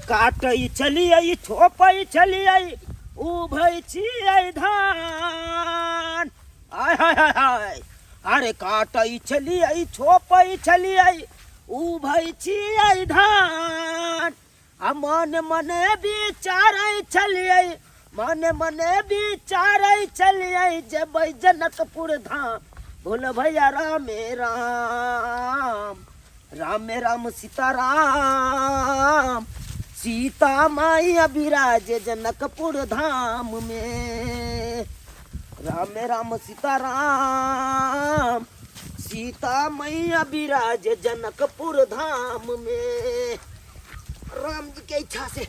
काटै छलियै छोपै छलियै उभै छियै धान आय हाय हाय हाय अरे काटै छलियै छोपै छलियै उभै छियै धान आ मन मने विचारै छलियै मने मने विचारै छलियै जेबै जनकपुर धाम बोल भैया रामे राम रामे राम सीता राम सीता माई अभिराज जनकपुर धाम में रामे राम सीता राम सीता मैया विराज जनकपुर धाम में राम जी के इच्छा से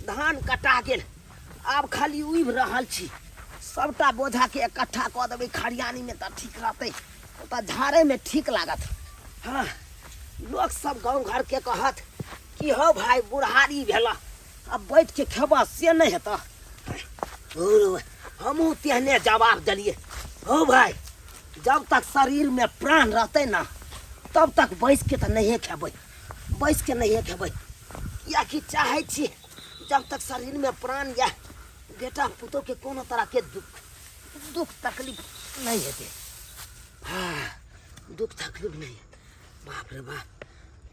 धान कटा गेल आब खाली उबि रहल छी सबटा बोझा के इकट्ठा कऽ देबै खरियानी में तऽ ठीक रहतै ओतऽ झाड़े में ठीक लागत हाँ लोक सब गाँव घर के कहत कि हौ भाई बुढ़ारी भेला अब बैठ के खेबा से नहीं हेतऽ हमहूँ तेहने जवाब देलियै हौ भाई जब तक शरीर में प्राण रहतै ना तब तक बैस के तऽ नहिए खेबै बैस के नहिए खेबै किएकि चाहै छी जब तक शरीर में प्राण यऽ बेटा पुतोहके कोनो तरहके दुख दुख तकलीफ नहि हेतै हाँ दुख तकलीफ नहि हेतै बाप रे बाप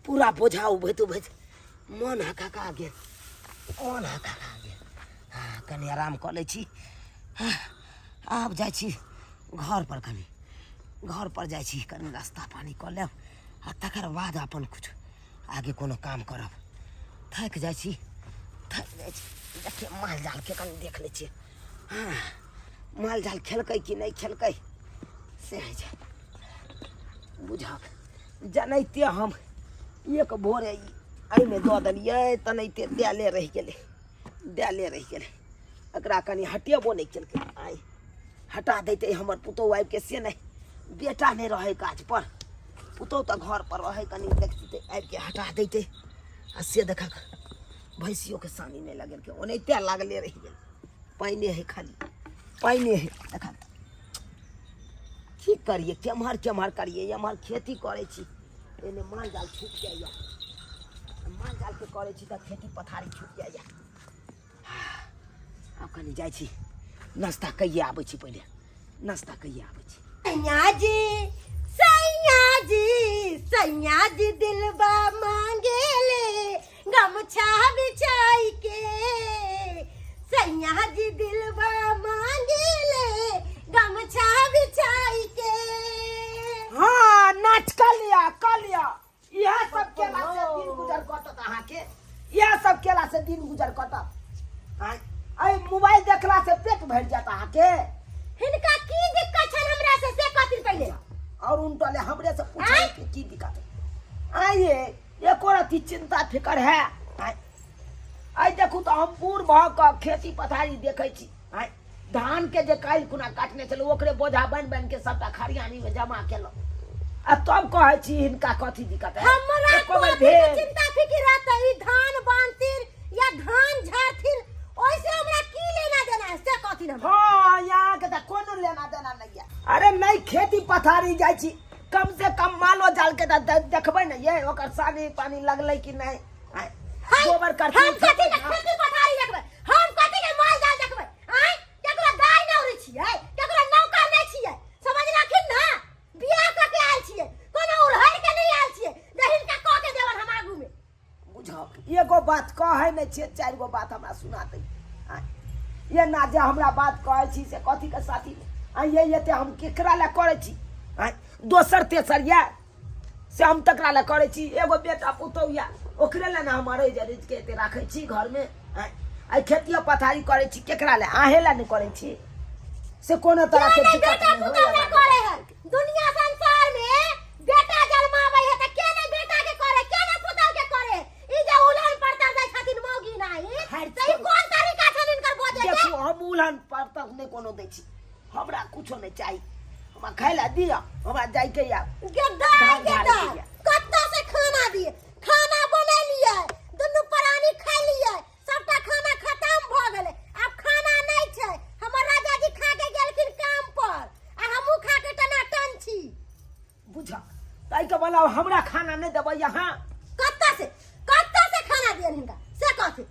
पूरा बोझा उभैत उभैत मन हकहका गेल मन हकहका गेल हाँ कनि आराम कऽ लै छी हाँ, आब जाइ छी घर पर कनि घर पर जाइ छी कनि नाश्ता पानी कऽ लेब आ तकर बाद अपन किछु आगे कोनो काम करब थाकि जाइ छी थाकि जाइ छी देखियौ माल जालके कनि देख लै छियै हँ माल जाल खेलकै कि नहि खेलकै से होइ छै बुझक जनैते हम एक भोरे एहिमे दऽ देलियै तनैते देले रहि गेलै देले रहि गेलै एकरा कनि हटेबो नहि केलकै आइ हटा दैतै हमर पुतहु आबिके से नहि बेटा नहि रहै काजपर पुतहु तऽ घरपर रहै कनि देखतै आबिके हटा दैतै आ से देखक भैंसियोके सानी नहि लगेलकै ओनाहिते लागले रहि गेल पानिए हइ खाली पानिए हइ देखा की करियै केम्हर केम्हर करियै एम्हर खेती करै छी एने माल जाल छूटि जाइए माल जालके करै छी तऽ खेती पथारी छूटि जाइए आब कनि जाइ छी नाश्ता कहिए आबै छी पहिले नाश्ता कहिए आबै छी सैया जी सैया जी सैया जी दिलबा मांगे ले गमछा बिछाई के सैया जी दिलबा मांगे ले गमछा बिछाई के हाँ नाच कऽ लिअ कऽ लिअ इएह सब केला से दिन गुजर कटत अहाँके इएह सब केला से दिन गुजर कटत आँय एहि मोबाइल देखला से पेट भरि जायत अहाँके हिनका की दिक्कत छन हमरा से से कहथिन पहिले और उनटले हमरे से पूछे कि की दिक्कत है आइए एको रति चिंता फिकर है आँय आइ देखू तऽ हम बूढ़ भऽ कऽ खेती पथारी देखै छी आँय धान के जे काल्हि खुना काटने छलै ओकरे बोझा बान्हि बान्हि के सबटा खरियानी में जमा केलहुँ आ तब कहै छी हिनका कथी दिक्कत है हमरा एको बेर कथी के भेल चिंता फिकिर रहतै ई धान बान्हथिन या धान झाड़थिन ओइसे हमरा की लेना देना है से कहथिन हमरा हाँ यहाँ के तऽ कोनो लेना देना नहीं है अरे नहीं खेती पथारी जाइ छी कम से कम मालो जाल के तऽ देखबै ने ये ओकर सानी पानी लगलै कि नहीं आँय, हाय, गोबर करथिन हम कथी के खेती पथारी देखबै हम कथी के माल जाल देखबै आँय केकरो गाय नौरी छियै केकरो नौकर नहि छियै समझलखिन ना बियाह कऽ के आयल छियै कोनो उड़हर के नहि आयल छियै जे हिनका कऽ के देबन हम आगू में बुझक एगो बात कहै नहि छियै चारि गो बात हमरा सुना दै आँय, एना जे हमरा बात कहै छी से कथीके साथी आँय ये एते हम केकरा लए करै छी आँय दोसर तेसर यऽ से हम तकरा लए करै छी एगो बेटा पुतहु यऽ ओकरे लए ने हम अरैज अरैज के एते राखै छी घरमे आँय आइ खेतियो पथारी करै छी केकरा लए अहेँ लए नहि करै छी से कोनो तरह के के दिक्कत बेटा नहि पुतहु होय ने करे है दुनिया संसार में बेटा जन्माबै है त के ने बेटा के करे के ने पुतहु के करे ई जे उलहन पड़तर जाइ छथिन मौगी नाही खैर त ई छोड़ू। कोन तरीका छनि हिनकर बजै के देखू हम उलहन पर तक नहि कोनो दै छी हमरा कुछो नहि चाही हमरा खाय लए दिअ हमरा जाइके या गेदाय धान झाड़ै गेदाय के या। कत्ता से खाना दिए खाना बनेलिए दुनू प्राणी खैलिए सबटा खाना खत्म भ गेलै आब खाना नहि छै हमर राजा जी खा के गेलखिन काम पर आ हमहूँ खा के टनाटन छी बुझ ताहिके बदला हमरा खाना नहि देबै अहाँ कत्ता से कत्ता से खाना दियन हिनका से कहथिन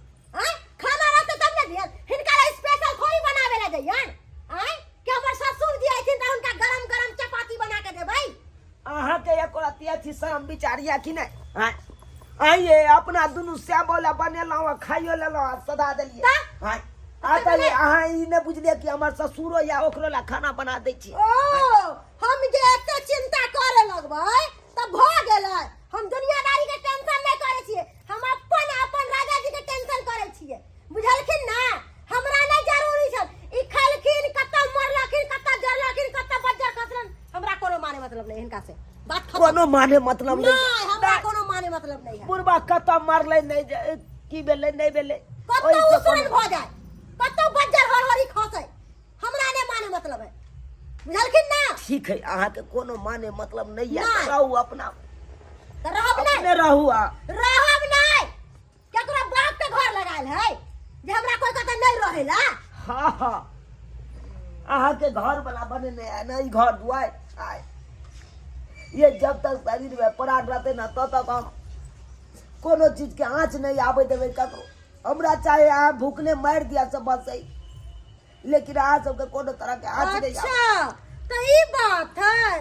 हम विचार यऽ कि नहि आँय आँय ये अपना दुनू सेबो लए बनेलहुँ आ खाइयो लेलहुँ आ सधा देलियै तऽ? आँय आ तऽ ये अहाँ ई नहि बुझलियै कि हमर ससुरो या ओकरो लए खाना बना दै छी ओ हम जे एते चिंता करे लगबै तऽ भऽ गेलै हम दुनियादारी के टेंशन नहि करै छियै हम अपन अपन राजा जी के टेंशन करै छियै बुझलखिन ना हमरा नहि जरूरी छल ई खलखिन कतऽ मरलखिन कतऽ जरलखिन कतऽ बज्जर खसलन हमरा कोनो माने मतलब नहीं हिनका से बात खत्म कोनो माने मतलब नहीं नहि हमरा कोनो माने मतलब नहीं है बुढ़बा कतऽ मरलै नहि की भेलै नहि भेलै कतौ ओहिसँ उसरन कोनो- भऽ जाए कतौ बज्जर हरहरी खसै हमरा नहि माने मतलब है बुझलखिन ना ठीक है अहाँके कोनो माने मतलब नहि यऽ नहि। रहू अपना तऽ रहब नहि अपने रहू आ रहब नहि केकरो बाप के घर लगायल है जे हमरा कोई कहता नहीं रहेला हाँ हाँ अहाँके घर वाला बनेने है ना ई घर दुआर आय ये जब तक शरीर में प्राण रहते ना तब तक हम कोनो चीज के आँच नहीं आबे देबै ककरो हमरा चाहे अहाँ भूखले मारि दिया सब बस है लेकिन अहाँ सबके कोनो तरह के आँच नहीं आबे। अच्छा तो ई बात है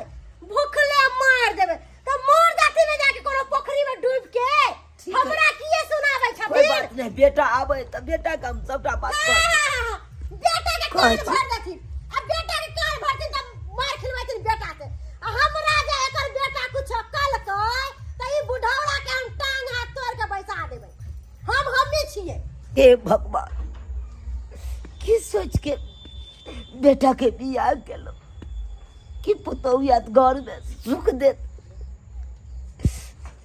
भूखले मार देबे तो मर जाती ना जाके कोनो पोखरी में डूब के ठीक है। हमरा किए सुनाबै कोई छथिन बात नहीं बेटा आबे तऽ बेटा के हम सबटा बात कहब। बेटा के कहै कान छी। भर देथिन आ बेटा के कान भरथिन तऽ मार खिलबैथिन बेटा से आ हमरा जे एकर बेटा कुछ कलकै तऽ ई बुढ़ौरा के हम टांग हाथ तोड़ के बैसा देबै हम हमही छियै हे भगवान की सोच के बेटा के बियाह केलहुँ कि पुतहु आयत घरमे सुख देत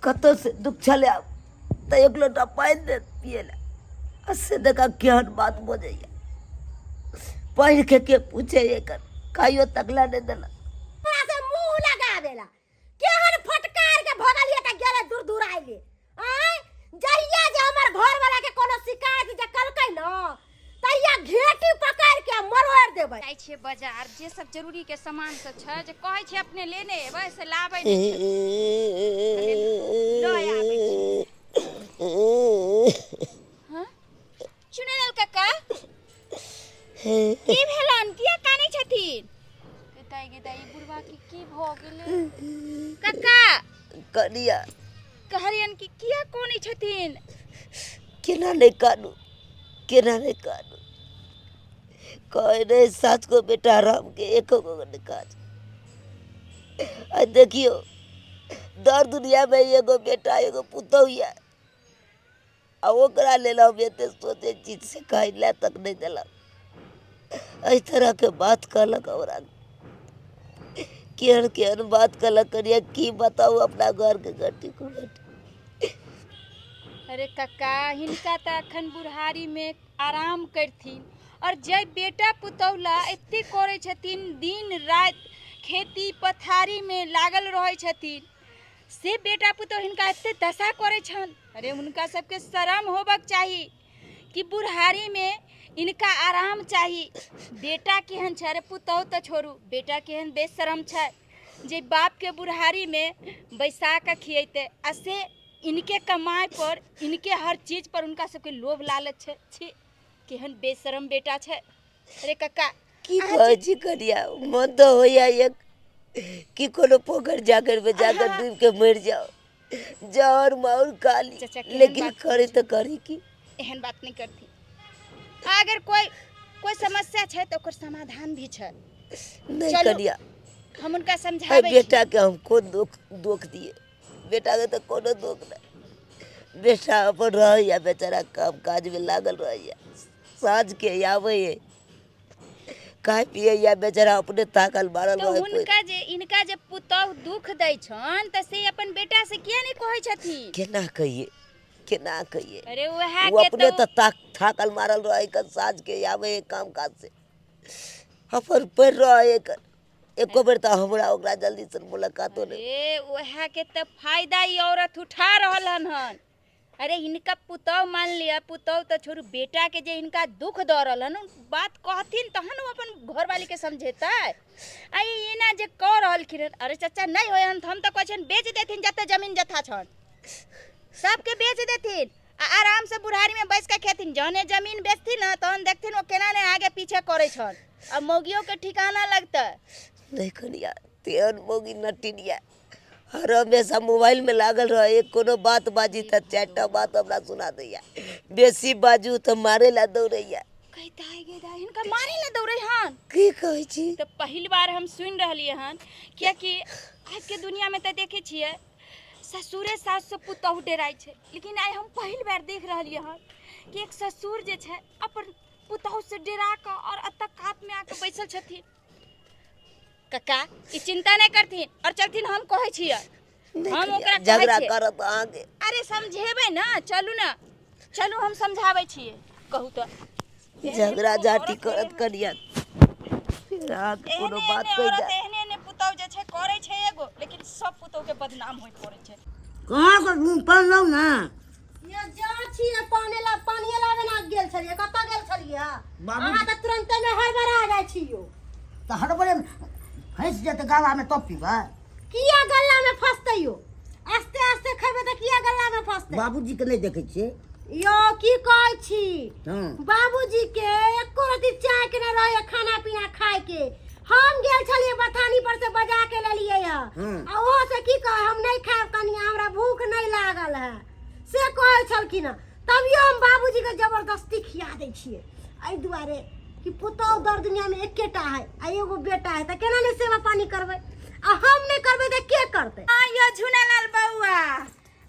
कतऽ से दुख छलै आब तऽ एक लोटा पानि देत पियै लए आ से देखा केहन बात बजैया पढ़ि के के पूछे एकर खाइयो तक लए नहि देलक हमरा से मुंह लगावेला केहन फटकार के भगलिए त गेले दूर दूर आइले आय जहिया जे हमर घर वाला के कोनो शिकायत जे कलकै न तहिया घेटी पकड़ के मरोड़ देबै जाइ छियै बाजार जे सब जरूरी के सामान सब छै जे कहै छै अपने लेने एबै से लाबै नहि छै लऽ आबै छी हँ चुनेलाल काका की भेलन किया कानै छथिन गेदाइ गेदाइ ई बुढ़वा के की भऽ गेलै काका कनिया कहलियन कि किया कानै छथिन केना नहि कानू केना नहि कानू कहै नहि सात गो बेटा राम के एको गो नहि काज आ देखियौ दर दुनियामे एगो बेटा एगो पुतहु यऽ आ ओकरा लेल हम एते सोचै छी से कहै लए तक नहि देलक एहि तरहके बात कहलक हमरा केहन केहन बात कहलक कनिया की बताउ अपना घरके घटी कुघटी अरे कक्का हिनका तऽ अखन बुढ़ारीमे आराम करथिन आओर जे बेटा पुतहु ला एते करै छथिन दिन राति खेती पथारीमे लागल रहै छथिन से बेटा पुतहु हिनका एते दशा करै छनि अरे हुनका सबके शरम होबक चाही कि बुढ़ारीमे इनका आराम चाही बेटा केहन छै अरे पुतहु तऽ छोड़ू बेटा केहन बेशरम छै जे बापके बुढ़ारीमे बैसा कऽ खियेतै आ से इनके कमाइ पर इनके हर चीज पर हुनका सबके लोभ लालच छै छी केहन बेशरम बेटा छै अरे कक्का की कहै छी कनिया मन तऽ होइया एक कि कोनो पोखरि जाकर में जाकर डूब के मरि जाओ जहर माउर खा ली चाचा, केहन लेकिन बात करे तऽ करी की एहन बात नहीं करती अगर कोई कोई समस्या छै तऽ ओकर समाधान भी छै नहीं चलू, कनिया हम हुनका एहि समझाबै छी बेटा के हम कोन दुख दुख दिए बेटा के तऽ कोनो दुख नहि बेटा अपन रहैया बेचारा काम काज में लागल रहैया साँझ के आबैया खाय पियैया बेचारा अपने थाकल मारल तऽ रहै कोइ हुनका जे इनका जे पुतहु दुख दै छनि तऽ से अपन बेटा से किया नहि कहै छथिन केना कहिए केना कहिए अरे वएह ओ के अपने तऽ तऽ थाकल मारल रहै कन साँझ के आबै है काम काज से अपन पढ़ि रहै कन एको बेर तऽ हमरा ओकरा जल्दी से मुलाकातो नहि अरे वएह के तऽ फायदा ई औरत उठा रहल हन हन अरे हिनका पुतहु मान लिअ पुतहु तऽ छोड़ू बेटाके जे हिनका दुख दऽ रहल हन बात कहथिन तहन ओ अपन घरवालीके समझेतै आ ई एना जे कऽ रहलखिन हन अरे चाचा नहि होइ हन तऽ हम तऽ कहै छियनि बेच देथिन जते जमीन जथा छनि सबके बेच देथिन आ आरामसँ बुढ़ारीमे बैस कऽ खेथिन जहने जमीन बेचथिन ने तहन देखथिन ओ केना ने आगे पीछे करै छनि आ मौगियोके ठिकाना लगतै नहि कनिया तेहन मौगी नटिन यऽ हर हमेशा मोबाइलमे लागल रहै, कोनो बात बाजी तऽ 4 टा बात हमरा सुना दैया, बेसी बाजू तऽ मारे ला दौड़ैया। कहिता है गे दाइ, हिनका मारे ला दौड़ै हन? की कहै छी? तऽ पहिल बार हम सुनि रहलियै हन, कियाकि आजके दुनियामे तऽ देखै छियै ससुरे सास से पुतहु डराइ छै, लेकिन आइ हम पहिल बार देख रहलियै हन कि एक ससुर जे छै अपन पुतहु से डरा कऽ और एतऽ कातमे आके बैसल छथिन। कक्का, ई चिंता नहि करथिन और चलथिन, हम कहै छियै। नहि हम कनिया, ओकरा कहै झगड़ा छियै। करत अहाँके। अरे समझेबै ने, चलू ने, चलू, हम समझाबै छियै। कहू तऽ झगड़ा झाटी करत कनिया, फिर अहाँके कोनो एहने बात एहने कहि औरत जायत। एहने एहने पुतहु जे छै करै छै एगो, लेकिन सब पुतहु के बदनाम होइत पड़ै छै। कहाँ के पढ़लहुँ ने? ये जा छियै पानी ला, पानिये लाबे ना गेल छलियै। कतऽ गेल छलियै? बाबू- अहाँ तऽ तुरन्ते में हड़बड़ा जाइ छी यौ। तऽ हड़बड़े फँसि जेतै गालामे तब पीबै? किया गल्ला में फंसतै यौ? आस्ते आस्ते खेबै तऽ किया गल्ला में फंसतै? बाबूजीके नहि देखै छियै? यौ, की कहै छी? हँ। बाबूजी के एको रति चाय के नहि रहै खाना पीना खाय के। हम गेल छलियै बथानी पर से बजा के लेलियै है। आ ओहो से की कहै, हम नहि खायब कनिया, हमरा भूख नहि लागल है, से कहै छलखिन हँ। तभियो हम बाबूजी के जबरदस्ती खिया दै छियै, एहि दुआरे कि पुतहु दर दुनिया में एकेटा है आ एगो बेटा है, तऽ केना नहि सेवा पानी करबै? आ हम नहि करबै तऽ के करतै? आयो झुनालाल बौआ,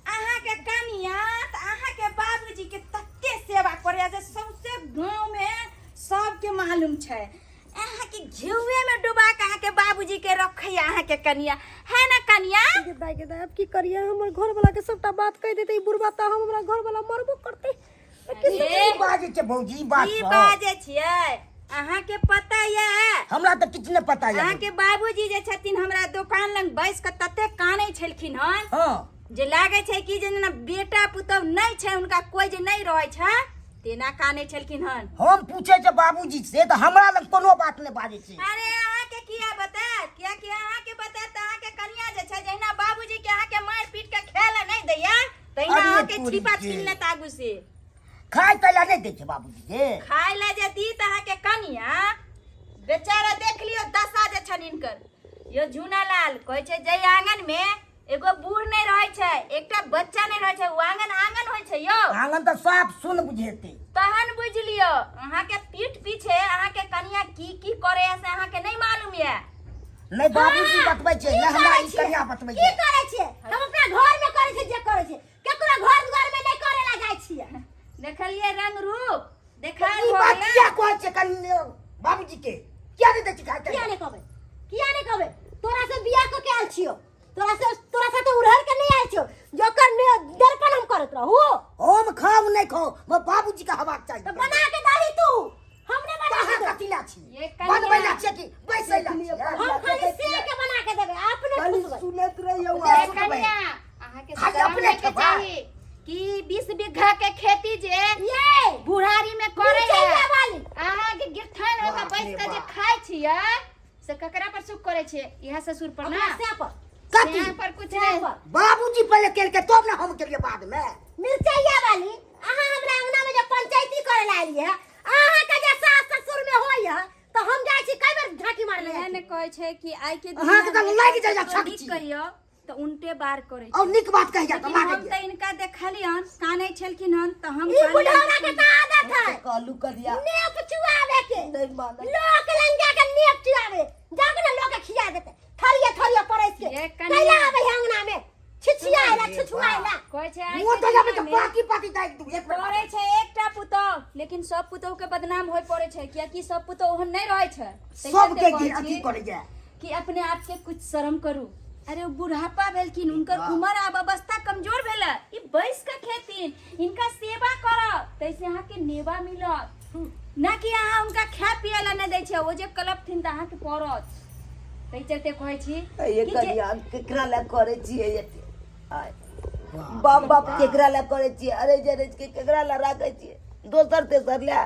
अहाँके कनिया तऽ अहाँके बाबूजी के तते सेवा करैया जे सौंसे गाँव में सबके मालूम छै। अहाँके घिउए में डुबा के अहाँके बाबूजी के रखैया अहाँके कनिया, है ना कनिया? गे दाइ, गे दाइ, आब की करियै? हमर घरवला के सबटा बात कहि देतै ई बुढ़बा तऽ हम हमरा घरवला मरबो करतै। की बाजै छै भौजी ई बात की सब? बाजै छियै? अहाँके पता ये? हमरा तऽ किछु नहि पता यऽ। अहाँके बाबूजी जे छथिन हमरा दोकान लग बैस कऽ तते कानै छलखिन हन जे लागै छै कि जे जेना बेटा पुतहु नहि छै हुनका, कोइ जे नहि रहै छै तेना कानै छलखिन हन। हम पूछै छै बाबूजी से तऽ हमरा लग कोनो बात नहि बाजै छै। अरे अहाँके किया बतायत? कियाकि अहाँके बतायत तऽ अहाँके कनिया जे छै, जहिना बाबूजी के अहाँके मारि पीट के खाय लए नहि दैया, तहिना अरे अहाँके तोरी छिपा के। छीन लेत आगू से। खाय तै लए नहि दै छै बाबूजी के? खाय लए जे दी तऽ अहाँके कनिया बेचारा, देख लियौ दशा जे छनि हिनकर। यो झूनालाल, कहै छै जै आंगन में एगो बूढ़ नहि रहै छै, एकटा बच्चा नहि रहै छै, ओ आंगन आंगन होइ छै यौ? आंगन तऽ साफ सुन बुझेतै। तहन बुझि लियौ, अहाँके पीठ पीछे अहाँके कनिया की की करैया से अहाँके नहि मालूम यऽ। नहि बाबूजी बतबै छै, की नहि हमरा करै ई छियै? कनिया बतबै की छै। करै छियै? हम अपना घर में करै छियै जे करै छियै, केकरो घर दुआर में नहि करे ला जाइ छियै। देखलियै रंग रूप देखायल ई भऽ बात गेलै। किया कहै छै कनिया बाबूजी के? किया नहि दै छै खाय? किया नहि कहबै? किया नहि कहबै? तोरा से बियाह कऽ के आयल छियौ, तोरा से, तोरा साथे उड़हर के नहीं आयल छियौ जोकर ने दर्पण हम करत रहू। हम खाऊ नहि खाऊ, मगर बाबूजी के हवा चाही। तो बना के दही तू, हम नहीं बना अहाँ के देबै। कथी ला छी? ये कनिया। बनबै ला छियै कि बैसै ला छियै? हम खाली सेक के बना के देबै, अपने खाली ठुसबै। सुनैत रहियौ। ये सुनबै। कनिया, अहाँके खाली शरम अपने होइके खेबै। चाही कि 20 बीघा के खेती जे ये बुढ़ारी में करे मिरचैया वाली। अहाँके गिरथान होके बाप बैस रे के जे बाप। खाइ छियै से ककरा पर सुख करै छियै? इएह ससुर पर ना? अपना से पर। कथी? से पर कुछ से नहीं। पर। बाबूजी पहिले केलकै तब ने हम केलियै बाद में। मिरचैया वाली, अहाँ हमरा अंगना में जे पंचायती करे ला एलियै, अहाँ के जे सास ससुर में होइया तऽ हम जाइ छी कई बेर झांकी मारले इएह जाइ ने छी। कहै छै कि आइ के अहाँके तऽ दुनियामे लागि जाइए ककरो नीक छकची। कहियौ तऽ उल्टे बार करै और छै। नीक बात कहि जात लेकिन हम लागैए। तऽ इनका देखलियन कानै छलखिन हन तऽ हम ई कहलियनि बुढ़ौरा के तऽ आदत है कहलू कनिया, नेप चुआवे के। नहि मानत। लोक लंगा के नेप चुआवे जाके ने, लोक के खिया देते थरिया थरिया परस के। ये कनिया। कैला आवे है अंगना में छिछियाइला छुछुआइला? कहै छै आइ मुँह के तऽ जाबे तऽ दुनियामे पाकी पाकी दागि दू एक बेर। करै छै एकटा पुतोह, लेकिन सब पुतोह के बदनाम होय पड़ै छै, कियाकि सब पुतोह ओहन नहि रहै छै। ताहि सबके चलते कहै अथी छी करैए कि अपने आप के कुछ शर्म करू। अरे ओ बुढ़ापा भेलखिन, हुनकर उम्र आब अवस्था कमजोर भेलै, ई बैस के खेथिन, हिनका सेवा करब तैसे अहाँके नेवा मिलत ना, कि अहाँ हुनका खाय पिए ला नहि दै छियै, ओ जे कलपथिन तऽ अहाँके पड़त। ताहि चलते कहै छी ये कि जे कनिया, केकरा लए करै छियै एते? आय बाप बाप, केकरा लए करै छियै? अरे जे के केकरा लए राखै छियै? दोसर तेसर लए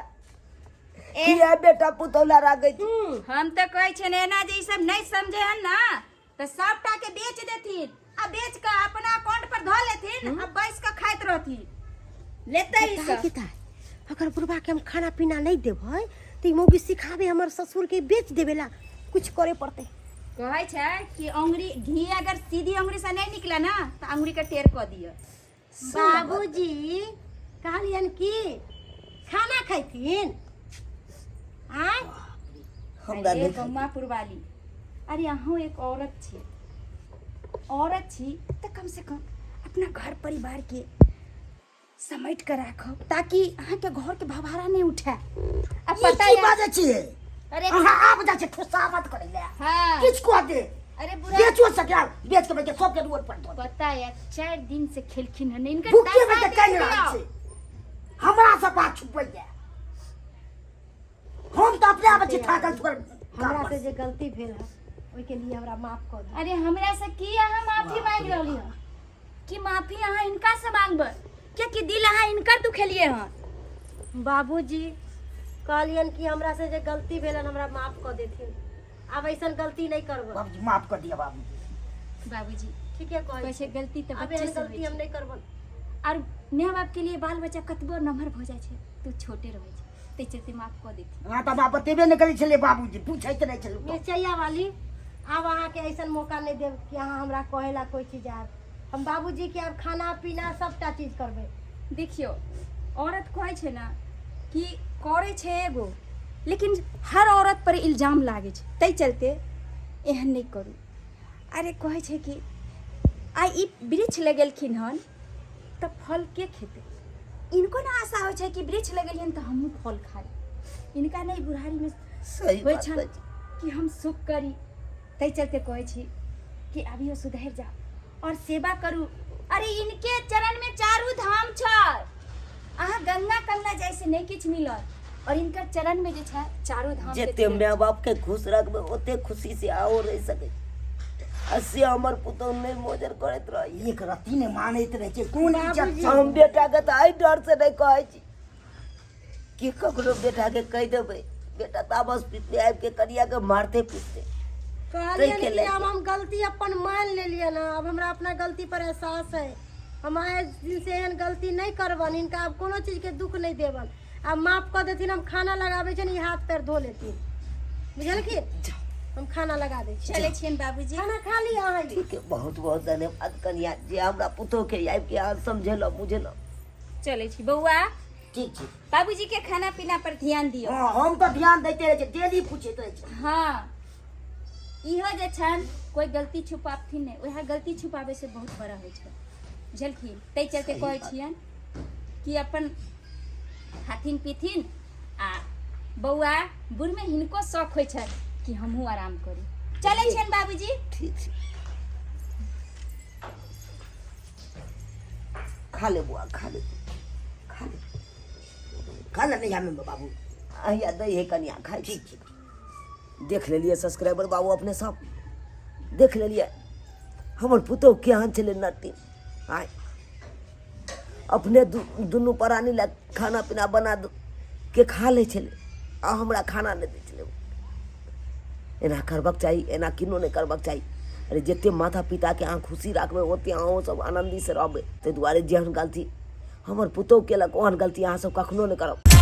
किया बेटा पुतहु लए राखै छी? हम तऽ कहै छियनि एना जे ई सब नहि समझे हन ना तऽ सबटा के बेच देथिन आ बेच के अपना अकाउंट पर धऽ लेथिन आ बैस के खाइत रहथिन लेतै ई दाइ सब। के दाइ, अगर बुढ़बा के हम खाना पीना नहीं देबै तऽ ई मौगी सिखाबे हमर ससुर के बेच देबेला। कुछ करे पड़तै। कहै छै कि अंगुरी घी अगर सीधी अंगुरी से नहीं निकले ना तो अंगुरी के टेढ़ कऽ दिअ। बाबूजी कहलियन कि खाना खैथिन आँय? हमरा अरे नहि गम्मा पुरवाली, अरे अहूँ एक औरत छी, औरत छी तऽ कम से कम अपना घर परिवार के समेट के राखब ताकि अहाँके घर के भभारा नहीं उठे। आ ई पता की है बाजै छियै? अरे अहाँ आब जाइ छै खुशामद करै लए। हाँ। किछु कह दे। अरे बुरा बेचो सके, बेच के बेच सबके रोड पर दऽ दे। पता है 4 दिन से खेलखिन हन इनकर भूखे दशा में कहि देख रहल लियौ। छै, हमरा से बात छुपैया। हम तऽ अपने आबै छी थाकल थुकल। हमरा से जे गलती भेल है ओहिके लिए हमरा माफ कऽ दिअ। अरे हमरा से की अहाँ माफी मांगि रहली हन? कि माफी अहाँ इनका से मांगबै? कियाकि दिल अहाँ इनकर दुखेलिए हन। बाबूजी कहलियन कि हमरा से जे गलती भेलन हमरा माफ कऽ देथिन, आब ऐसन गलती नहीं करबै। बाबूजी माफ कर दिया बाबूजी। बाबूजी ठीके कहै कहै छै गलती तऽ आब बच्चे एहन से गलती होइ हम छै। नहीं करबन। और माय बाप के लिए बाल बच्चा कतबो नमहर भऽ जाइ छै तो छोटे रहै छै, ताहि चलते माफ कऽ देथिन। अहाँ तऽ बाप बतेबे नहि करै छलै बाबूजी, पूछैत रहै छलै। मिरचैया वाली, आब अहाँके ऐसन मौका नहीं देब कि अहाँ हमरा कहे ला कोई चीज आयब। हम बाबूजी के आब खाना पीना सबटा चीज करबै। देखियौ औरत कहै छै ने कि करै छै एगो, लेकिन हर औरत पर इल्जाम लागै छै, ताहि चलते एहन नहि करू। अरे कहै छै कि आइ ई वृक्ष लगेलखिन हन तऽ फल के खेतै? इनको ने आशा होइ छै कि वृक्ष लगेलियन तऽ हमहूँ फल खाइ। इनका नहि बुढ़ारीमे सही होइ बात छनि कहै छी। कि हम सुख करी, ताहि चलते कहै छी कि अभियो सुधरि जाउ और सेवा करू। अरे इनके चरण में चारू धाम छै, अहाँ गंगा कमला जाइ से नहि किछु मिलत, और इनकर चरण में जे छै चारू धाम के जते तीर्थ। माय बाप के खुश रखबै ओते खुशी से आओ रहि सकै छी। आ से हमर पुतहु नहि मोजर करैत रहैया। एक रत्ती नहि मानैत रहै छै, कोन इज्जत छै? हम बेटा के तऽ एहि डर से नहि कहै छी कि ककरो बेटा के कहि देबै, बेटा तामस पीतते आबि के कनिया के मारते पीटते। कहलियन ताहिके कि लए आब हम गलती अपन मान लेलियन हँ, अब हमरा अपना गलती पर एहसास है, हम आइ दिन से एहन गलती नहीं करबन, इनका आब कोनो चीज के दुख नहीं देबन। आब माफ कऽ देथिन। हम खाना लगाबै छियनि, ई हाथ पैर धो लेथिन, बुझलखिन? हम खाना लगा दै छी। चलै छियनि बाबूजी। खाना खा लिअ अहाँ। ठीक है, बहुत बहुत धन्यवाद कनिया जे हमरा पुतहु के आबि के अहाँ समझेलहुँ बुझेलहुँ। चलै छी बौआ। ठीक छै। बाबूजी के खाना पीना पर ध्यान दियौ। हाँ, हम तऽ ध्यान दैते रहै छियै, डेली पूछैत रहै छियै। हाँ इहो जे छनि कोई गलती छुपाबथिन नहि, वएह गलती छुपाबै से बहुत बड़ा होइ छै, बुझलखिन? ताहि चलते सही कहै बात। छियनि कि अपन खाथिन पीथिन। आ बौआ बूढ़मे हिनको शौक होइ छनि कि हमहूँ आराम करी। चलै छियनि बाबूजी। ठीक छै, खा ले बुआ, खा ले, खा ले। खा ले नहीं हमें बाबू। अहिया दै है कनिया, खाइ छी। ठीक छै। देख लेलियै सब्सक्राइबर बाबू, अपने सब देख लेलियै हमर पुतोहु केहन छलै नटी। आय अपने दुनू प्राणी लए खाना पीना बना के खा लै छलै आ हमरा खाना नहि दै छलै। एना करबाक चाही? एना किनो नहि करबाक चाही। अरे जते माता पिताके अहाँ खुशी राखबै ओते अहूँ सब आनन्दीसँ रहबै। ताहि दुआरे जेहन गलती हमर पुतोहु केलक ओहन गलती अहाँ सब कखनो नहि करब।